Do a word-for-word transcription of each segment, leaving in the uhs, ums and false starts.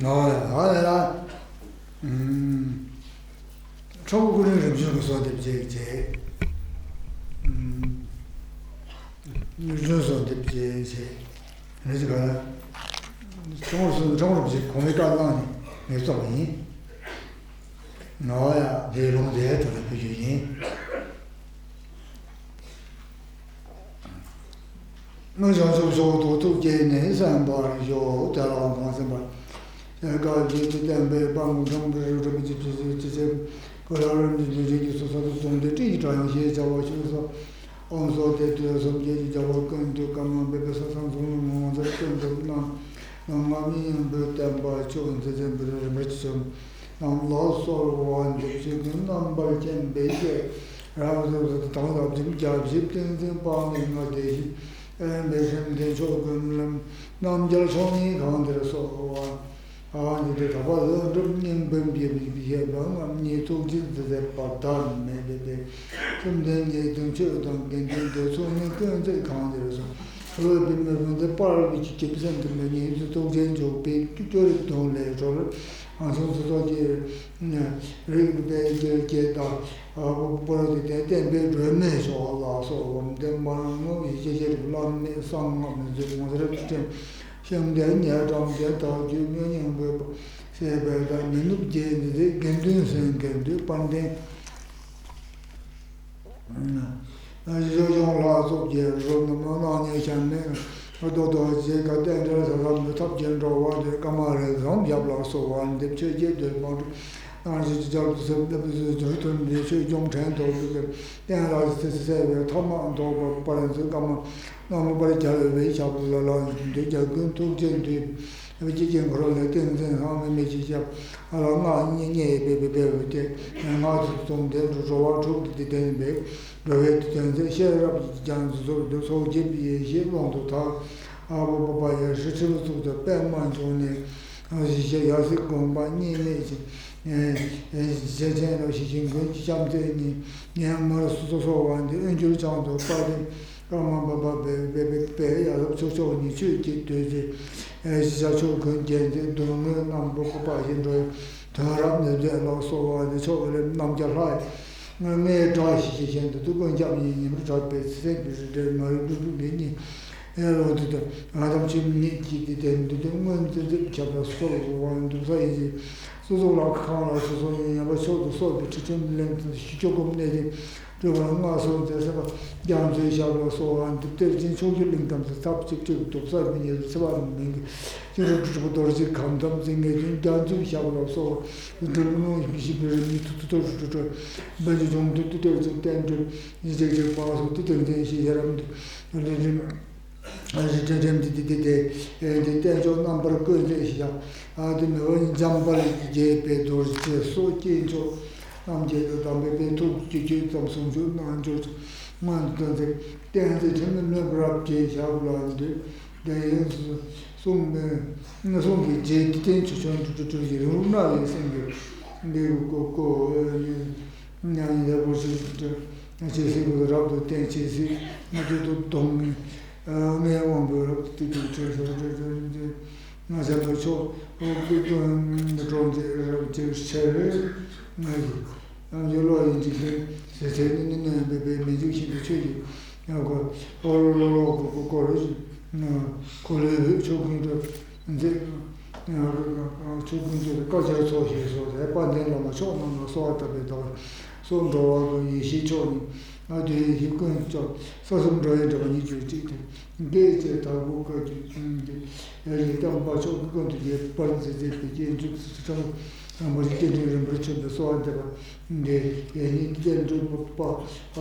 ཨོ་ཡ། ཨོ་ཡ་ལ། ཨུམ། ཁྲོ་བོ་ཀུན་རིག་རིམ་བྱོན་གྱི་གསོལ་འདེབས་བཅས་བཅས། ཨུམ། རིམ་བྱོན་གསོལ་འདེབས་བཅས་བཅས། རེད་ཅེ་ག་ལ། ཁྲོ་བོ་གསོལ་ཁྲོ་བོ་རིན་པོ་ཆེ་གོང་མའི་བཀའ་བླངས་ནས་ངས་བཙུགས་པ་ཡིན། ཨོ་ཡ། དེ་ལུང་དེ་དོན་ལ་ཕུལ་རྒྱུ་ཡིན། སྔོན་བྱང་ཆུབ་མཆོག་ཏུ་ཐུགས་བསྐྱེད་ནས་གསན་པར་ཤོག། དེ་ལ་གོང་གསན་པ། ཡལ་ག་བཞི་སྟེ་བསྟན་པའི་དཔལ་མོ་འབྲོམ་པའི་རི་རབ་ཀྱི་ཕྱི་ཕྱི་ཕྱི་ཕྱི་བོད་ལ་རིམ་གྱིས་འཛིན་རིགས་ཀྱི་སོ་སོ་དུ་བཟུང་སྟེ་སྤྲིན་གྱི་སྒྲ་དབྱངས་ཞེས་བྱ་བ་ཞུགས་སོ། ཨོཾ་སྭ་དེ་དུས་གསུམ་གྱི་རྒྱལ་བ་ཀུན་འདུས་ཀརྨ་པའི་པའི་ས་སངས་རྫོང་ནས་ངོ་མཚར་ཀུན་ཏུ་རྣམ་རྣམ་ལྔ་མི་ཡུམ་བུ་བསྟན་པ་མཆོག་འཛིན་འཛིན་པའི་རིམ་པར་བྱོན་རྣམས་ལ་གསོལ་བ་འདེབས། ཆོས་ཀུན་རྣམ་པར་མཁྱེན་པའི་ཤེས་རབ་ཏུ་དང་ལ་བཅུ་བརྒྱ་བཞི་བཅུ་བདུན་ཚན་དཔག་མེད་ལྔ་བདེ་གཤེགས་དབེན་པའི་སེམས་ཅན་མཆོག་ཀུན་ལ་རྣམ་རྒྱལ་མཆོག་ནི་གང་དེར་གསོལ་བ། ཨ་ནི་དེ་དག་པ་ལ་འགྲུབ་སྙིང་པོའི་བཞེད་པའི་བཞེད་པ་ལྔ་གཉིས་ཐུགས་རྗེ་མཛད་པ་ཟད་པ་མེད་པའི་བཅོམ་ལྡན་འདས་དང་ཆོས་དང་དགེ་འདུན་དེ་ཚོགས་ནི་ཀུན་བརྩེགས་གང་དེར་སོང་། འཁོར་བའི་མི་ཕམ་དེ་སྤར་བའི་ཀྱི་ཀྱི་སེམས་ཀྱི་མི་ཉིད་དུ་ཐུགས་རྗེ་འཇུག་པའི་ཀྱི་ཀྱོ་རིག་དང་ལས་གྲོལ་ཨང་སོང་སོ་སོ་ཀྱི་རིག་པའི་ཀྱི་ཀྱི་དང་སྤོར་ཏེ་དེ་བསྟན་པའི་སྒྲོན་མེ་མཆོག་ལ་སོགས་པ་འདི་མ་ངོ་ཡི་ཤེས་ཤེས་རིག་བླ་མེད་གསང་སྔགས་མི་འཛུལ་ངོ་མཚར་ཅན། ཤིང་རྟའི་ཉེ་འགྲམ་དེ་དག་རྒྱུད་སྨོན་སྙིང་པོའི་ཟད་པའི་དག་མི་ནུབ་རྒྱས་འདི་དེ་དགེ་འདུན་སེམས་དགེ་འདུན་དཔལ་ལྡན། གཞོན་གཞོན་ལྷ་ཚོགས་ཀྱི་རོལ་རྣམས་སྣང་ཉེ་ཤར་ནས་རྡོ་རྡོ་རྗེ་ག་རྟེན་འབྲེལ་ས་ལམ་མི་ཐབས་ཀྱི་འགྲོ་བ་དེ་ཀ་མ་རེ་ཟུང་ཡབ་ལ་གསོལ་བ་འདེབས། ཆོས་ཀྱི་འདོད་པ་སྣང་ཞིང་སྦྱར་དུ་སེམས་ལེགས་སུ་འགྱུར་ཐུབ་པའི་ཆོས་སྐྱོང་ཕྲན་ཐོག་ཏུ་གི་རྟེན་རང་བཞིན་སེལ་བའི་ཐབས་མ་ཐོག་པ་པར་འཛུལ་ཀ་མ། རྣམ་པར་རྒྱལ་བའི་ཞབས་ལ་ལ་འདུད་རྒྱལ་ཀུན་ཐུགས་རྗེ་འདུད། སྐྱེ་རྒྱུ་འཁོར་ལས་ཏིང་འཛིན་ལྷང་མེ་མེ་ཞིག་ཞབས་ལ་ལྔ་བརྙེས་བརྙེས་པའི་བེ་བེ་བེ་སྟེ། ལྔ་དུ་བཟུང་སྟེ་འགྲོ་བ་དྲུག་ཏུ་ལྡན་པའི་འགྲོ་བའི་དོན་མཛད་ཤེས་རབ་ཀྱི་རྒྱ་མཚོ་ཟུར་དུ་ཚོགས་བརྒྱད་པའི་ཡེ་ཤེས་ཀློང་དུ་ཐག་ཨ་བོ་བོ་བ་ཡ་ཧྲི་ཁྲི་ལུ་ཚུགས་ཏེ་པདྨ་འབྱུང་གནས་ཡ་སི་ཀོང་པ་གཉིས་མེད་ཅིང་། ཞེས་བྱས་ལ་ཞི་ཞིང་མགོན་གྱི་ཤམ་ཐབས་གཉིས་ངན་མར་སོ་སོ་སོ་བ་འདི་དབུས་འགྱུར་བྱང་དུ་དཔལ་ལྡན་ཀརྨ་པ་པ་པའི་པའི་པའི་ཡ་རབས་ཕྱོགས་ཕྱོགས་གཉིས་ཆོས་ཀྱི་རྡོ་རྗེ་ཞི་བྱ་ཕྱོགས་ཀུན་རྒྱན་མཛད་གདོང་ལྔའི་རྣམ་པ་པ་པ་ཞེས་འགྲོ་བའི་དོན་རབ་གནས་མཛད་ལ་སོགས་པ་འདི་ཕྱོགས་ལས་རྣམ་རྒྱལ་ལྷ་ཡི་ལྔའི་སྒྲ་ཞི་ཞི་གཞན་དུ་སྡུག་ཀུན་ཁྱབ་ཡིན་ཉིན་མོར་གྲགས་པའི་ཚེ་གི་རི་འདྲའི་མ་རིག་འགྲོ་དྲུག་ལས་གཉིས། ཨེ་ལོ་འདི་དང་ང་དང་ཆོས་མི་ཉིད་ཀྱི་འདི་དེ་འདི་དེ་སྔོན་ཙི་ཙི་ཁྱབ་པ་སོགས་སུ་དབང་འདུག་ས་ཡིན་གྱི། སོ་སོ་ལ་ཁང་ལ་སོ་སོ་ཡིན་ཡང་བ་ཕྱོགས་སུ་སོགས་པའི་ཁྲི་ཁྲིམས་ལེན་དུ་ཞི་ཁྱོད་སྒོམ་གནས་ཀྱི་སྤྲུལ་པ་ལྔ་སོགས་མཛད་ས་པ་རྒྱ་མཚོའི་ཞབས་ལ་གསོལ་བ་འདེབས། གཏེར་ཆེན་ཕྱོགས་བཅུའི་གླིང་ཐམས་ཅད་ཐབས་ཅིག་སྤྲུལ་སྟོབས་གསར་པའི་ཉེ་དུ་ཚེ་བ་རིང་མིན་གྱི་སྤྱི་རུ་དྲུག་པོ་རྡོ་རྗེ་ཁམས་ཐམས་ཅད་ངེས་དོན་རྒྱ་མཚོའི་ཞབས་ལ་གསོལ་བ་འདེབས། སྤྲུལ་པ་ལྔ་ཡི་མི་ཤིགས་པའི་རིམ་གཉིས་ཐུ་ཐུ་ཐུ་རུ་ཏྲུ་ཏྲུ་འབད་ཀྱི་འབྱུང་དུ་ཏུ་གཏེར་ཆེན་བསྟན་སྤྲུལ་ཡི་ཅེག་ཅེག་པ་སོགས་ཏུ་དོན་ལྡན་ཞེས་ཡ་རབས་འདི་རིམ་རིམ། རིམ་གྱིས་འདི་འདི་འདི་འདི་བསྟན་མཆོག་རྣམ་པར་བཀོད་མཛད་ཞེས་བྱ། ཨ་དེ་མི་བ་འཇམ་དཔལ་རྒྱས་པའི་རྡོ་རྗེ་སོགས་སྐྱེས་མཆོག་རྣམས་ཀྱི་དམ་པའི་པའི་ཐུགས་ཀྱི་བཅུད་ཙམ་ཟུང་འཇུག་རྣལ་འབྱོར་མངོན་དུ་མཛད། བསྟན་འཛིན་ཁྲི་མེད་ནོར་བུ་རབ་རྒྱས་ཞབས་ལ་འདུད། དེ་ཡིན་གསུང་གསུང་གི་རྗེས་འདི་བསྟན་ཆུ་ཆུང་དུ་དུ་དུ་ཡི་རིང་ལུགས་སྣང་བའི་སེང་གེ་འདི་གོ་གོ་ཉམས་ལེགས་པོ་ཞིག་ཏུ་ཆེ་སྲིད་པོ་རབ་ཏུ་བསྟན། ཆེ་སྲིད་ང་ཚོ་དུ་གདོང་ངའི་དབང་པོའི་རབ་ཏུ་ཏུ་ཏུ་ཆེ་སྲིད་ང་ཚོ་ལ་ཆོག་ཨོ་ཀུ་ཀུ་འདི་གྲོང་ཁྱེར་རབ་ཅིག་ཆེ་རེད། ང་ཡི་ང་ཚོ་བློ་ཡི་འཇིག་རྟེན་ཟེར་ཚེ་ནི་ནི་ནི་འབད་པའི་མི་འཇིགས་ཤིན་ཏུ་ཆོས་ཀྱི་ཡང་གོ་ཨོ་ལོ་ལོ་ལོ་གོ་གོ་གོ་རུ་ཁོ་ལོའི་འོད་ཆོག་གིན་དུ་མཛད། ཆོས་ཀུན་གྱི་བཀའ་རྒྱ་མཚོ་ཞེས་སོགས་དཔལ་ལྡན་བླ་མ་མཆོག་རྣམས་ལ་གསོལ་བ་བཏབ་པའི་བདག་སོགས་འགྲོ་བ་ཀུན་ཡེ་ཤེས་མཆོག་ནི་ང་དུ་ཡེ་ཤེས་ཀུན་ཀྱང་ས་གསུམ་འགྲོ་བའི་འདྲ་བ་ཉིད་ཀྱི་གཅིག་སྟེ། འདས་རྗེས་དྭགས་པོ་བཀའ་བརྒྱུད་ཀྱི་ཡེ་ཤེས་བསྟན་པ་མཆོག་གི་ཀུན་ཏུ་རྒྱས་པར་མཛད་མཛད་པའི་རྗེས་འཇུག་ཚུལ་ཁྲིམས་རིན་པོ་ཆེ་སྐྱེ་ཕྲེང་རིམ་པར་བྱོན་པའི་གསོལ་བ་འདེབས་པ་འདི་ཡེ་ནས་བསྟན་འགྲོའི་པ་པ་ཨ་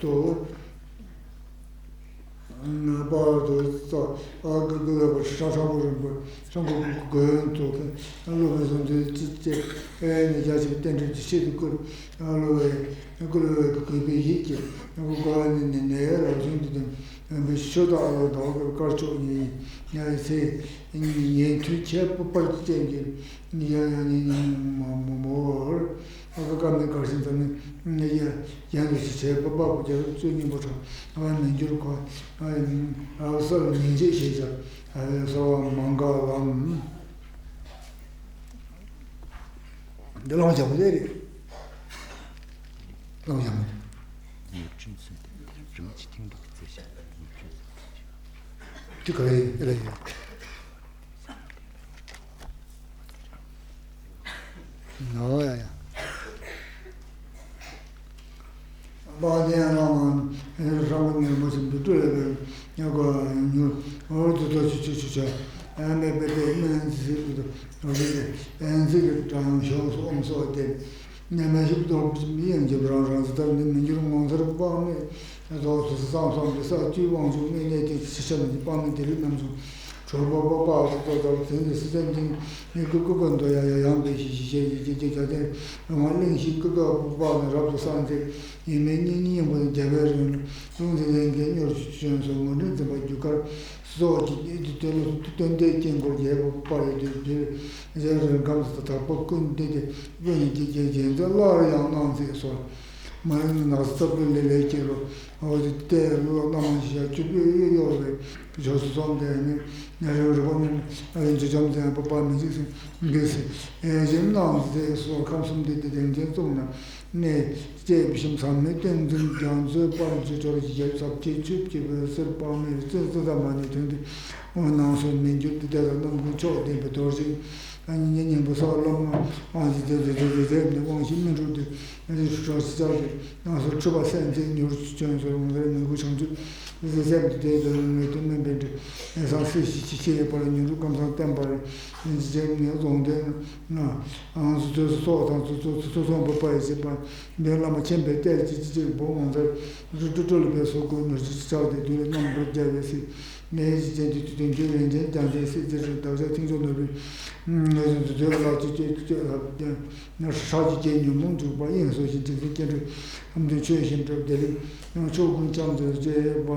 ཏོ། པ་དུ་ཙ་ཨ་གི་གི་ལ་བ་ཧྲ་ཧྲ་བོ་རིན་པོ་ཧྲ་གོ་གོ་གོན་དུ་ཀི་སློབ་དཔོན་གསུམ་དུ་ཅི་ཅི་ཨེ་ནི་རྒྱ་ཆེ་བའི་རྟེན་འབྲེལ་གྱི་ཆེད་དུ་བསྐུལ། སློབ་དཔོན་བསྐུལ་བའི་གུས་པའི་ཡིད་ཀྱིས་གོ་གོ་ནི་ནི་ནི་རབ་བྱུང་དུ་དམ་ཡོན་པའི་ཆོས་དག་ལ་དག་པའི་དཀར་ཕྱོགས་ཉིད་ཡང་ཚེ་ཉན་ཐོས་ཁྱད་པར་ཅན་གྱི་ཡང་ཡང་ནི་ནི་མ་མོ་མོར། ཨ་ཀ་ཀ་མེ་གར་ཤིན་ཙམ་ནི་ཡ་ཡང་དུ་ཞིག་བྱས་པ་པ་པོ་རྒྱ་རབས་བཅུ་གཉིས་པོ་ཁྲ་ཨ་མི་འགྱུར་ཁོ་ཨ་ཨ་སར་ཉིན་བྱེད་ཞེས་བྱ་ཨ་སོ་མང་ག་ལམ། འདི་བླང་བྱ་མོ་དེ་རེད། བླང་བྱ་མོ་དེ། ཉེས་སྐྱོན་ཟེར་ཏེ་རིན་པོ་ཆེ་ཐིག་འབྲུ་གི་རྩེ་ཞིག་ཉེས་སྐྱོན་ཟེར་ཏེ། དེ་ག་རེ་ཡིན་ཨེ་ལ་ཡིན། ཨོ་ཡ་ཡ། དཔལ་ལྡན་བླ་མ་ཧེ་ཧྲ་བོ་ཉེར་མོ་ཆེན་པོ་སྤྲུལ་ལས་པའི་ཉ་གོ་ཉུ་འོར་དུ་ཏོ་ཆུ་ཆུ་ཆུ་ཆུ་ཨ་མེ་པེ་པེ་སྨན་རྩི་སི་ཏུ་ཏུ་རོ་ལི་ཏེ་ཨན་ཚི་གི་གྲངས་ཤོག་སོ་ཨོམ་སོ་ཏེ་ཉ་མེ་ཤུག་ཏོ་མི་ཡང་རྒྱབ་རང་རང་སི་ཏར་ནི་མི་འགྱུར་ངོ་མཚར་དཔག་མེད་རྫོགས་སུ་བསམ་བསམ་གི་ས་བཅུའི་དབང་ཕྱུག་གནས་གནས་ཏེ་ཕྱི་ཤ་ནི་དཔག་མེད་དེ་རིགས་རྣམས་སུ། གྲུབ་པ་པོ་པ་ཏོ་ཏོ་ཏོ་དེང་གི་སི་ཏན་ཏིང་ནི་ཀུ་ཀུ་ཀུ་འདོ་ཡ་ཡ་ཡང་པེ་ཤི་ཤི་ཤེ་ཡི་ཀྱི་ཀྱི་ཀྱ་ཏེ་རོ་མ་གླིང་ཤི་ཀུ་ཀུ་པོ་པ་ནི་རབ་ཏུ་སངས་ཏེ་ཡིན་མེད་གཉིས་གཉིས་ཡིན་པོ་ནི་རྒྱ་བལ་རིང་ལུང་དེ་ལེན་མཁན་མྱུར་ཅུ་ཅན་སོ་ངོ་འདྲེན་འཛིན་པ་རྒྱུ་སྐར་སོགས་ཀྱི་གནས་དུ་སྟོན་ལོ་སྟོན་ཏེ་དཀྱིལ་འཁོར་རྒྱལ་པོ་པ་ཡི་དུས་དུས་རེ་རེ་སྒམ་སུ་དག་པོ་ཀུན་བསྟན་ཏེ་ཀུན་ནི་ཀྱི་རྒྱལ་རྒྱལ་མཚན་སླར་ཡང་གནང་མཛད་སོ། མ་ཡིན་ནགས་ཚལ་པོ་ལས་ལས་སྐྱེས་རོ། འོ་དེ་ལྟའི་བློ་སྣ་མང་ཞིག་བཅུ་པོས་གཡོ་གཡོ་བའི་ཕྱོགས་སུ་སོང་སྟེ་ནི་ཉ་རེ་རེ་བ་ནི་ཨ་རིན་ཆུ་འཇམ་ལྡན་པ་པ་མི་འཇིགས་སུ་འགྱུར་སྲིད། ཨེ་ཞེས་གནང་མཛད་སོ། ཁམས་གསུམ་འདི་དེ་དེང་ཅན་གཙུག་ན་གནས་བཅས་བཞིན་ཟག་མེད་བསྟན་འཛིན་རྒྱ་མཚོའི་དཔལ་གྱི་འབྱོར་གྱི་རྒྱལ་ཚབ་ཀྱི་ཆུབ་ཀྱི་འོད་ཟེར་དཔག་མེད་རྩེ་རྩེ་ཟ་མ་ནས་ཐོན་ཏེ་འོ་སྣང་སོ་མི་འགྱུར་ཏེ་དེ་ལ་རྣམ་ཀུན་མཆོག་ལྡན་པའི་རྡོ་རྗེ་ཨ་ནི་སྙིང་པོ་སོགས་བླ་མ་དབང་ཞིག་དེ་དེ་དེ་དེ་དེ་ནི་དབང་ཞིག་སྨིན་གྲོལ་དེ། ཨ་ནི་སྲོག་ཆགས་ཀྱི་སྣང་སྲིད་འཁྲུལ་པ་སེལ་མཛད་མྱུར་སྐྱོན་སོགས་ལུང་རིགས་མོས་གུས་བྱང་ཆུབ་ཟེར་སེམས་ཀྱི་དེ་དོན་ངེས་དོན་དམན་པའི་འདྲི་ཨེ་སང་སྲིད་ཞི་ཅི་ཆེ་བའི་བར་ཉུང་དུ་ཀམ་སང་བསྟན་པ་རེད། ཨིན་ཇི་ཅན་ནི་རྫོང་དོན་ཨང་སུ་ཚོད་སོགས་དང་ཚོ་ཚོ་ཚོ་ཚོ་ཚོང་པ་པ་ཡི་བྱེད་པ་འདོན་བླ་མ་ཆེན་པོའི་གཏེར་ཅི་ཅི་ཅི་བོ་ངོ་མཚར་རུ་ཏྲུ་ཏྲུ་ལ་པའི་སོགས་ཀུན་ཉུར་ཅི་ཅི་ཆགས་ཏེ་དུས་ལ་རྣམ་པར་རྒྱལ་བའི་སྲིད་ངེས་ཅི་ཅན་དུ་དུས་དོན་གྱི་རིན་ཆེན་རྒྱང་ཅན་སྲིད་ཟེར་རིན་བདག་ཅག་ཐིང་ཅོ་ནོར་བུའི་ངེས་བཟུང་དུ་དོན་ལ་ཅི་ཅི་ཅི་ལ་བརྟེན། ཡང་ཧྲག་གི་རྒྱན་ཉོན་མོངས་འཇུག་པ་དབྱིངས་སུ་ཞིང་འཇིག་རྟེན་སྐྱེ་འགྲོའི་ཁམས་དོན་ཆོས་བཞིན་གྲུབ་བདེ་ལེགས་ཡང་ཕྱོགས་ཀུན་ལྕམ་དུ་བཅས་པ་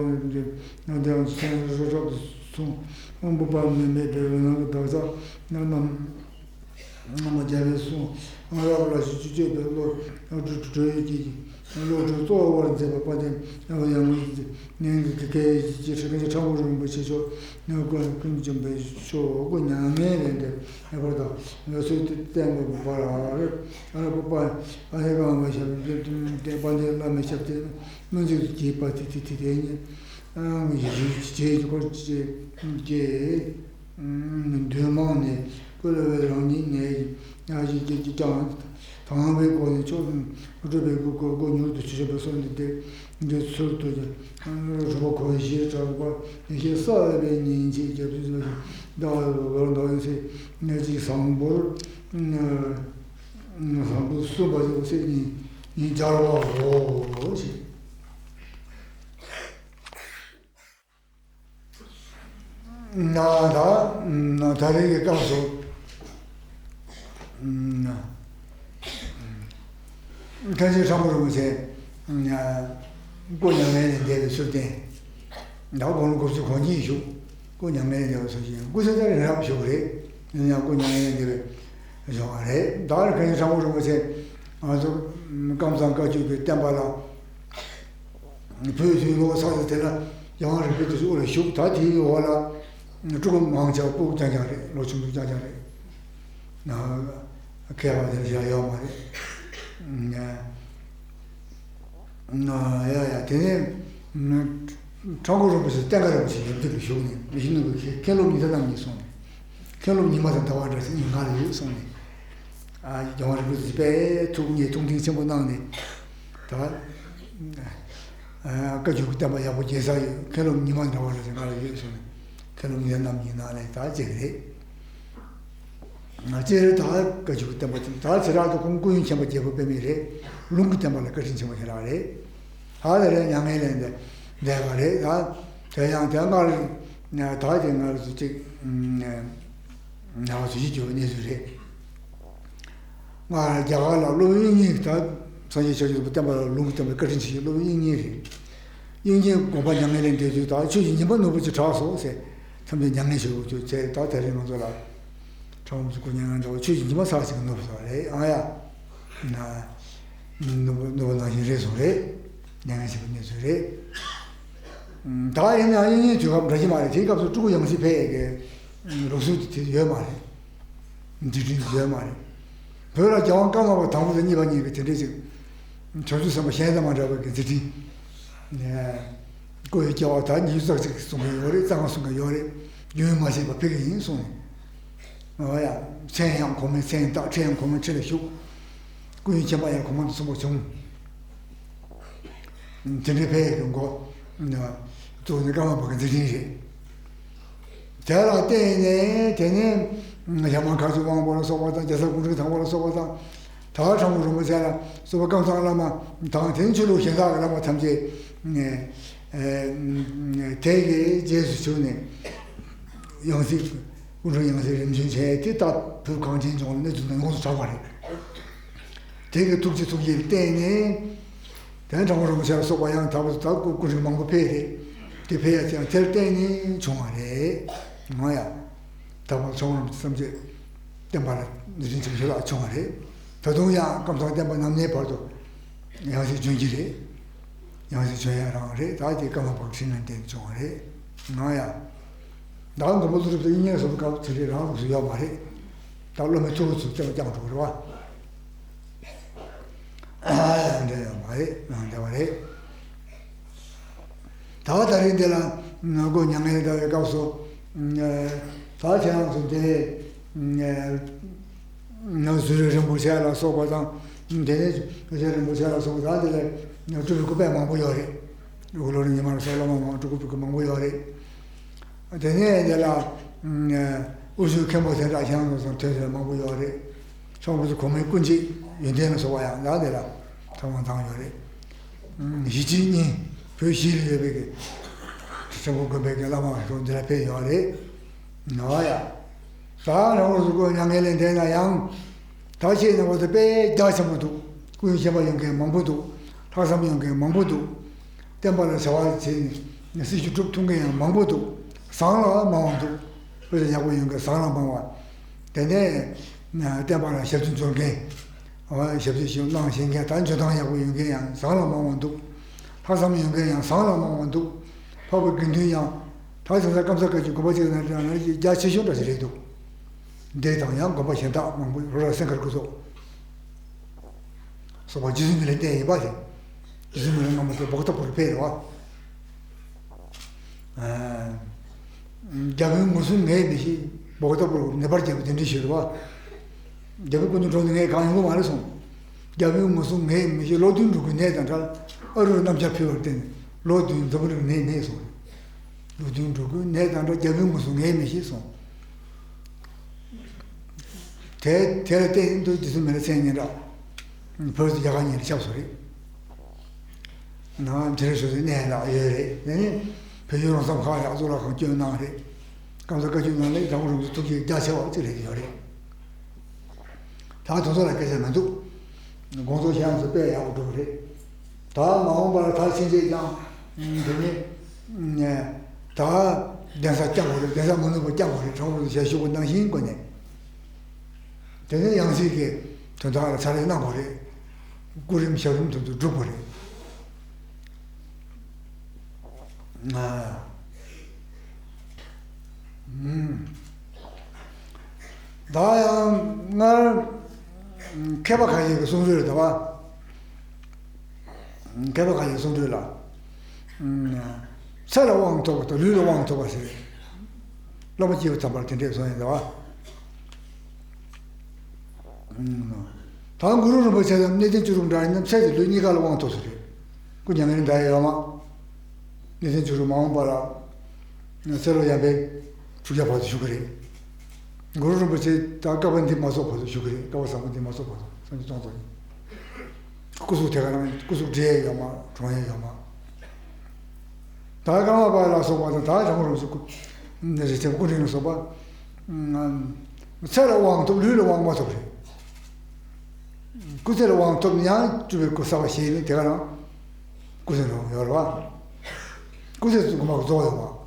ཡང་དེའང་ཚན་རབ་ཏུ་གསུངས། དབང་པོ་པ་མེད་མེད་པའི་འོད་སྣང་གི་བདག་ཅག་རྣམས་རྣམ་རྒྱལ་བའི་གསུང་རབ་ལ་ཞིག་བཅུ་སྤྱོད་པའི་བློ་གྲོས་ཀྱི་བློ་གྲོས་གཙོ་བོར་མཛད་པ་དཔལ་ལྡན་ཡང་ངོས་ཀྱི་ནས་ཀྱི་སྐད་ཀྱི་ཁྲི་ཀུན་གྱི་ཕྲ་མོ་རིན་པོ་ཆེ་མཆོག་ནས་ཀུན་ཀུན་འབྱུང་བའི་ཕྱོགས་སྐུ་མྱ་ངན་ལས་འདས་ཡོད་པར་དང་འོད་ཟེར་དུ་བསྟན་པ་འབར་རེ་རེ་པ་པ་ཨ་ཡེ་གང་བའི་ཞབས་ཀྱི་བསྟན་པ་ལས་བླ་མའི་ཞབས་ཏེ་སྨོན་འཇུག་ཏུ་སྐྱེས་པ་དེ་དེ་དེ་དེ་ཉིད་ཨང་ཡི་རིགས་ཀྱི་རྗེས་ཀྱི་འཁོར་གྱི་རྗེས། འདུན་མང་ནས་ཀུན་ལ་བས་རང་ཉིད་ནས་ཡང་ཞིག་སྐྱེ་ཀྱི་ཀྱང་དང་བའི་སྒོ་ནས་ཕྱོགས་སྒྲུབ་པའི་སྒོ་སྒོ་སྒོ་མྱུར་དུ་ཆོས་ཞུ་བའི་སོགས་འདི་སྟེ་འདི་ཚུལ་དུ་རུ་པ་གོ་ཞེས་གྲགས་པ་ཡེ་ཤེས་གསལ་བའི་ཉིན་བྱེད་རྒྱ་མཚོའི་ཟླ་བའི་བར་མདོ་ཡོད་ཚེ་ནས་ཅིག་བཟང་པོར་བཟང་པོ་གསུངས་པ་ཡོད་ཚེ་ཉིན་ཉིན་སྦྱར་བའོ་ཞེས། ན་ད་ད་རེས་ཀྱི་སྐབས་སུ་ཐ་ཆེན་ཁྲ་མོ་རིན་པོ་ཆེ་སྐུ་མྱ་ངན་ལས་འདས་པའི་ཚུལ་བསྟན། ད་དགུང་ལོ་དགུ་བཅུ་གོ་གཉིས་བཞུགས། སྐུ་མྱ་ངན་ལས་འདས་པའི་ཚུལ་བཞིན་སྐུ་ཚེ་ད་རིང་རབ་བཞུགས་རེད། ཡིན་ཡང་སྐུ་མྱ་ངན་ལས་འདས་པའི་བཞུགས་པ་རེད། ད་རེས་ཁ་ཆེན་ཁྲ་མོ་རིན་པོ་ཆེ་ང་ཚོ་ཀམ་ཚང་བཀའ་བརྒྱུད་ཀྱི་བསྟན་པ་ལ། བོད་དུ་ལོ་ཚར་ཏེ་དེ་ལ་ཡང་རིག་པའི་དུས་སུ་དབུ་ལ་བཞུགས། ད་དེའི་འོག་ལ་སྤྲུལ་སྐུ་མང་ཆེ་བ་སྤུ་གུ་རྐྱང་རྐྱང་རེད། ལོ་ཆུང་ཆུང་རྐྱང་རྐྱང་རེད། ན་མཁས་པ་དེ་འདྲ་ཡོད་མ་རེད། ན་ཡ་ཡ་དེ་ནས་ཁྲ་འགུ་རིན་པོ་ཆེ་བསྟན་དགའ་རིན་པོ་ཆེ་ཡབ་འདི་ལ་བཞུགས་ནས་མི་ཤི་ནུ་གི་མཁན་སློབ་ཉི་ཟླ་རྣམ་གཉིས་སོང་ནས་མཁན་སློབ་ཉི་མ་དང་ཟླ་བ་འདྲ་ཟེར་གཉིས་ང་ལ་ཡོད་སོང་ནས། ཨ་རྒྱལ་བ་རིན་པོ་ཆེ་དཔེ་ཐུགས་མཉེས་ཐུགས་འདུན་ཆེན་པོ་གནང་ནས་ད་ཨ་བཀའ་བརྒྱུད་ཀྱི་བསྟན་པ་ཡག་པོ་རྒྱས་ས་ཡོད། མཁན་སློབ་ཉི་མ་འདྲ་བ་རེད་ཟེར་ང་ལ་ཡོད་གསུངས་ནས་མཁན་སློབ་ཉི་ཟླ་རྣམ་གཉིས་ནང་ལས་ད་གཅིག་རེད། ང་སྤྱིར་ད་བཀའ་བརྒྱུད་ཀྱི་བསྟན་པ་དེ་ད་ཚེ་རབས་དུ་ཁོང་སྐུ་ཡོན་ཆེན་པོ་རྒྱལ་པོ་དཔེ་མེད་རེད། ལུང་གི་བསྟན་པ་ལ་བཀའ་དྲིན་ཆེན་པོ་ཞེ་དྲག་རེད། ད་དེ་རེད་མྱ་ངན་ལས་འདས་འདས་པ་རེད། ད་དེ་ཡང་དེ་སྔར་ད་དེ་སྔར་སུ་གཅིག་ཉ་བ་སུ་ཞིག་གྱུར་པའི་གནས་ཚུལ་རེད། ང་རྒྱ་གར་ལ་སློབ་དཔོན་དབྱིག་གཉེན་གྱི་ད་སངས་རྒྱས་ཆོས་ཀྱི་བསྟན་པ་ལ་ལུང་གི་བསྟན་པའི་བཀའ་དྲིན་ཆེ་ཞིང་སློབ་དཔོན་དབྱིག་གཉེན་རེད། དབྱིག་གཉེན་དགོངས་པ་མྱ་ངན་ལས་འདས་དུས་ད་ཆོས་ཀྱི་ཉི་མ་ནོར་བུ་ཅིག་གྲགས་སོང་ཟེར་ཐམས་ཅད་མྱ་ངན་བྱེད་དགོས་རྒྱུ་བྱས། ད་དེ་རིང་ང་ཚོ་ལ་ཁྲ་འགུ་རིན་པོ་ཆེ་སྐུ་མྱ་ངན་འདས་པ་ཆོས་ཀྱི་ཉི་མ་ཚར་ཞིག་གི་ནོར་བུ་ཟེར་བ་རེད། ཨང་ཡ། ནོར་བུ་ནོར་བུ་ནང་བཞིན་རེད་སོང་རེད། མྱ་ངན་བྱེད་པའི་གནས་ཚུལ་རེད། ད་ཡིན་ནའང་དབྱིག་གཉེན་དུས་སྐབས་འདྲ་གི་མ་རེད། དེའི་སྐབས་སུ་སྤྲུལ་སྐུ་ཡང་སྲིད་ཕེབས་ཡས་ཀྱི་ལུགས་སྲོལ་དེ་ཡོད་མ་རེད། འདི་དྲིན་ཡོད་མ་རེད། བོད་ལ་རྒྱལ་དབང་ཀརྨ་པ་དང་པོ་དང་གཉིས་པ་གཉིས་ཀྱི་དེ་འདྲའི་ཅིག་བྱང་ཆུབ་སེམས་དཔའ་གཞན་དང་མ་འདྲ་བའི་གི་མཛད་འཕྲིན། ནས་སྐུ་ཡི་སྐྱེ་བ་ད་ཉི་ཤུ་རྩ་གཅིག་གསུང་གི་ཡོད་རེད། རྩ་ལྔ་གསུང་གི་ཡོད་རེད། རྒྱུན་མ་ཆད་པར་ཕེབས་ཀྱི་ཡིན་གསུངས་ནས། འོ་ཡ། མཚན་ཡང་གོང་མའི་མཚན་བཏགས། ཁྲི་ཡང་གོང་མའི་ཁྲི་ལ་བཞུགས། སྐུ་ཡི་ཁྱིམ་པ་ཡང་གོང་མ་དང་མཚུངས་པ་བྱུང་། དེ་འདྲའི་ཕལ་གྱི་མགོ་བཙུགས་ནས་ཀརྨ་པ་གི་མཛད་འཕྲིན་རེད། དེ་ལ་བརྟེན་ནས་དེ་ནས་ཞྭ་དམར་མཁར་ཆུ་དབང་པོ་ལ་སོགས་པ་དང་རྒྱ་ཚ་སྐུ་ཕྲེང་དང་པོ་ལ་སོགས་པ་དང་། ད་ཁྲ་འགུ་རིན་པོ་ཆེ་ལ་སོགས་པ་ཀམ་ཚང་བླ་མ་དང་དེ་ནས་ཆོས་ལུགས་གཞན་དག་གི་བླ་མ་ཐམས་ཅད་དེ་གི་རྗེས་སུ་ཞུགས་ནས། ཡང་སྲིད་སྐུ་འཁྲུངས་ཡང་སྲིད་རིམ་བྱོན་བྱས་ཏེ། ད་བོད་གངས་ཅན་ལྗོངས་ལ་གནས་ཚུལ་འདི་ཡོངས་སུ་གྲགས་པ་རེད། དེ་གི་ཐུགས་རྗེ་ཐུགས་རྗེ་ལ་བརྟེན་ནས། དེ་ནས་ཁྲ་འགུ་རིན་པོ་ཆེ་ལ་སོགས་པ་ཡང་དག་པར་ད་སྐུ་སྐུ་ཕྲེང་མང་པོ་ཕེབས་རེད། དེ་ཕེབས་ཡ་དེ་ཡང་དེར་བརྟེན་ནས་བྱུང་བ་རེད། ང་ཡ། དག་པར་ཁྲ་འགུ་རིན་པོ་ཆེ་ཐམས་ཅད་བསྟན་པ་ལ་ནུས་ཅན་ཆེན་པོ་ཞེ་དྲག་བྱུང་བ་རེད། ད་དུང་ཡང་ཀམ་ཚང་བསྟན་པ་ནམ་གནས་བར་དུ་ཡང་སྲིད་བྱོན་གྱི་རེད། ཡང་སྲིད་བྱོན་ཡ་རང་རེད། ད་དེ་ཀརྨ་པ་ཁྲིད་ནས་བསྟན་བྱུང་བ་རེད། ང་ཡ། ད་མགོན་པོ་ཀླུ་སྒྲུབ་དེ་སྙན་སོགས་སྐབས་དེ་རིང་རང་ལུགས་སུ་ཡོད་མ་རེད། ད་སློབ་མའི་ཐུ་བོ་ཚོས་བསྟན་པ་བསྐྱངས་འགྲོ་གི་རེད་བ། ཡང་འདྲ་ཡོད་མ་རེད། ཡང་འདྲ་བ་རེད། ད་ད་རིང་འདི་ལ་སྐུ་མྱ་ངན་ལས་འདའ་བའི་སྐབས་སུ། ད་ཁྱེད་རང་ཚོ་འདི་ནང་ཟུར་རིན་པོ་ཆེ་ལ་སོགས་པ་དང་། དེ་ནས་ཟུར་རིན་པོ་ཆེ་ལ་སོགས་པ་དང་། དེ་ལས་སྤྲུལ་པའི་སྐུ་དཔེ་མང་པོ་ཡོད་རེད། སྤྲུལ་སྐུ་ལོ་རིམ་ཉི་མ་ལ་སོགས་བླ་མ་མང་སྤྲུལ་སྐུ་སྤྲུལ་སྐུ་མང་པོ་ཡོད་རེད། དེ་ནས་དེ་ལ་དབུ་ཞུགས་མཁན་པོ་དེ་འདྲ་ཁྱེད་རང་ཚོ་ཐོས་ཚད་མང་པོ་ཡོད་རེད། ཁྲ་འགུ་རིན་པོ་ཆེ་གོང་མའི་སྐུ་མཆེད་ཡོན་ཏན་ལ་སོགས་པ་ཡང་ད་དེ་ལ་ཐོག་མ་དང་ཡོད་རེད། གཞིས་བྱེས་གཉིས། བོད་གཞིས་ལ་ཡོད་པའི་གི་ཁྲི་ཆེན་པོ་དགོན་པའི་གི་བླ་མ་ཚོ་འདི་ལ་ཕེབས་ཡོད་རེད། ཨོ་ཡ། ད་རང་ལུགས་སུ་སྐུ་མྱ་ངན་ལས་འདས་ན་ཡང་། ད་ཁྱེད་ནང་བ་དུ་དཔེ་རྒྱ་ཆེན་པོ་འདུག་སྐུ་ཡོན་ཆེན་པོ་ཡོང་མཁན་མང་པོ་འདུག་ལྷག་བསམ་ཡོང་མཁན་མང་པོ་འདུག་བསྟན་པ་ལ་བྱ་བ་བྱས་ནས་སྲི་ཞུ་སྒྲུབ་ཐུབ་མཁན་ཡང་མང་པོ་འདུག་བཟང་ལ་མང་བ་འདུག་དཔེ་ཆ་ཡག་པོ་ཡོང་མཁན་བཟང་ལ་མང་བ། དེ་ནས་བསྟན་པ་ལ་ཞབས་ཕྱི་འབྱོར་མཁན། ཞབས་ཕྱི་ཞིག་གནང་ཤེས་མཁན། ད་འཇོན་ཐང་ཡག་པོ་ཡོད་མཁན་ཡང་བཟང་ལ་མང་བ་འདུག་ལྷག་བསམ་ཡོད་མཁན་ཡང་བཟང་ལ་མང་བ་འདུག་འཕགས་པའི་དགེ་འདུན་ཡང་ད་དེང་སང་ཀམ་ཚང་བཀའ་བརྒྱུད་དགོན་པ་གཅིག་ནང་བསྡད་ན་རྒྱ་ཆེ་ཤོས་འདྲ་ཞིག་རེད་འདུག་འདི་དང་ཡང་དགོན་པ་གཞན་དག་མང་པོ་རོ་ར་སེང་དཀར་སྐུ་ཚོགས་སོགས་པ་རྗེ་བཙུན་མི་ལའི་རྟེན་ཡིན་པ་རེད། རྗེ་བཙུན་མི་ལ་སྔ་མོ་དེ་བོག་ཏ་པུར་ཕེབས་རེད་བ། རྒྱལ་པོའི་ངོ་སྲུང་ངས་མི་ཤེས། བོག་ཏ་པུར་ནད་པར་བརྒྱབ་པ་དེ་འདྲ་ཞིག་རེད་བ། རྒྱལ་པོའི་སྐུ་མདུན་འགྲོ་ནས་ངས་གང་ཡོང་གི་མ་རེད་གསུངས། རྒྱལ་པོའི་ངོ་སྲུང་ངས་མི་ཤེས། ལོ་བདུན་འགྲོ་དགོས་ནད་དང་འདྲ། ཨ་རུ་རྣམ་རྒྱལ་ཕེབས་པར་བརྟེན་ལོ་བདུན་འཛམ་བུ་གླིང་ནད་མེད་གསུངས། ལོ་བདུན་འགྲོ་དགོས་ནད་དང་འདྲ། རྒྱལ་པོའི་ངོ་སྲུང་ངས་མི་ཤེས་གསུངས། དེ་དེ་ལ་བརྟེན་དུ་རྗེ་བཙུན་མི་ལ་མཚན་སྙན་གྲགས་བོད་དུ་རྒྱ་གར་གཉིས་ལ་ཁྱབ་སོང་རེད། ནང་དེ་རེ་ཞུ་སའི་གནས་ལ་ཡོད་རེད། དེ་ནས་བོད་ཡུལ་རོང་ཟམ་ཁག་ཡག་གཙུག་ལག་ཁང་བསྐྱོན་གནང་རེད། ཀམ་ཚང་བཀའ་བརྒྱུད་ནང་ལ་དང་པོ་རིམ་གྱི་ཐུགས་རྗེ་རྒྱ་ཆེ་བ་གཅིག་རེད་ཡོད་རེད། ད་དེ་ཚོ་ལ་སྐད་ཆ་མི་འདུག་དགོངས་རྫོགས་ཁྱེད་རང་ཚོ་དཔེ་ཡག་པོ་འགྲོ་གི་རེད། ད་མ་འོངས་པར་ད་ཕྱིན་ཆད་ཀྱང་། དེ་ནི། ད་གདན་ས་བསྐྱང་དགོས་རེད། གདན་ས་མ་ནུབ་པ་བསྐྱང་དགོས་རེད། དྲང་པོ་ཞལ་ཞུ་བ་ནང་བཞིན་སྒོ་ནས། དེ་ནས་ཡང་སྲིད་ཀྱི་དོན་དག་ལ་ཕྱག་ལས་གནང་དགོས་རེད། སྐུ་རིམ་ཞབས་རིམ་དུ་དུ་སྒྲུབ་དགོས་རེད། ང་། ད་ཡང་སྔར་མཁས་པ་ཁ་ཤས་ཀྱི་གསུང་སྲོལ་རེད་བ། མཁས་པ་ཁ་ཤས་གསུང་སྲོལ་ལ། ཚེ་ལ་དབང་ཐོབ་པ་དང་ལུས་ལ་དབང་ཐོབ་པ་ཟེར། བླ་མ་སྐྱེས་བུ་དམ་པར་དེ་འདྲས་གསུངས་ཡོད་བ། ད་གུ་རུ་རིན་པོ་ཆེ་དང་གནས་བརྟན་བཅུ་དྲུག་འདྲ་ཡིན་ན་ཚེ་དང་ལུས་གཉིས་ཀ་ལ་དབང་ཐོབ་ས་རེད། སྐུ་མྱ་ངན་འདའ་ཡོད་མ། གནས་བརྟན་བཅུ་དྲུག་མ་འོངས་པ་ལ། ཚེ་ལོ་ཡང་པའི་དྲུག་བརྒྱ་བར་དུ་བཞུགས་ཀྱི་རེད། གུ་རུ་རིན་པོ་ཆེ་ད་བསྐལ་པ་འདི་མ་རྫོགས་བར་དུ་བཞུགས་ཀྱི་རེད། བསྐལ་པ་བཟང་པོ་འདི་མ་རྫོགས་བར་དུ་སངས་རྒྱས་སྟོང་རྫོགས་ཡིན། སྐུ་གཟུགས་དེ་ག་རང་སྐུ་གཟུགས་འབྲལ་ཡ་ཡོད་མ། གྲོངས་ཡ་ཡོད་མ། ད་ཀརྨ་པ་ལ་སོགས་པ་དང་ད་གྲང་མོ་རང་བཞིན་སྐུ། རེ་ཆེན་སྐུ་ཕྲེང་ལ་སོགས་པ། ཚེ་ལ་དབང་ཐོབ་ལུས་ལ་དབང་མ་ཐོབ་རེད། སྐུ་ཚེ་ལ་དབང་ཐོབ་ན་ཡང་སྤྲུལ་པའི་སྐུ་གསར་པ་བཞེས་ནས་དེ་ག་རང་སྐུ་ཚེ་རིང་ཡོད་རེད་བ། སྐུ་ཚེ་སྐུ་མ་རྫོགས་ཡོད་བ།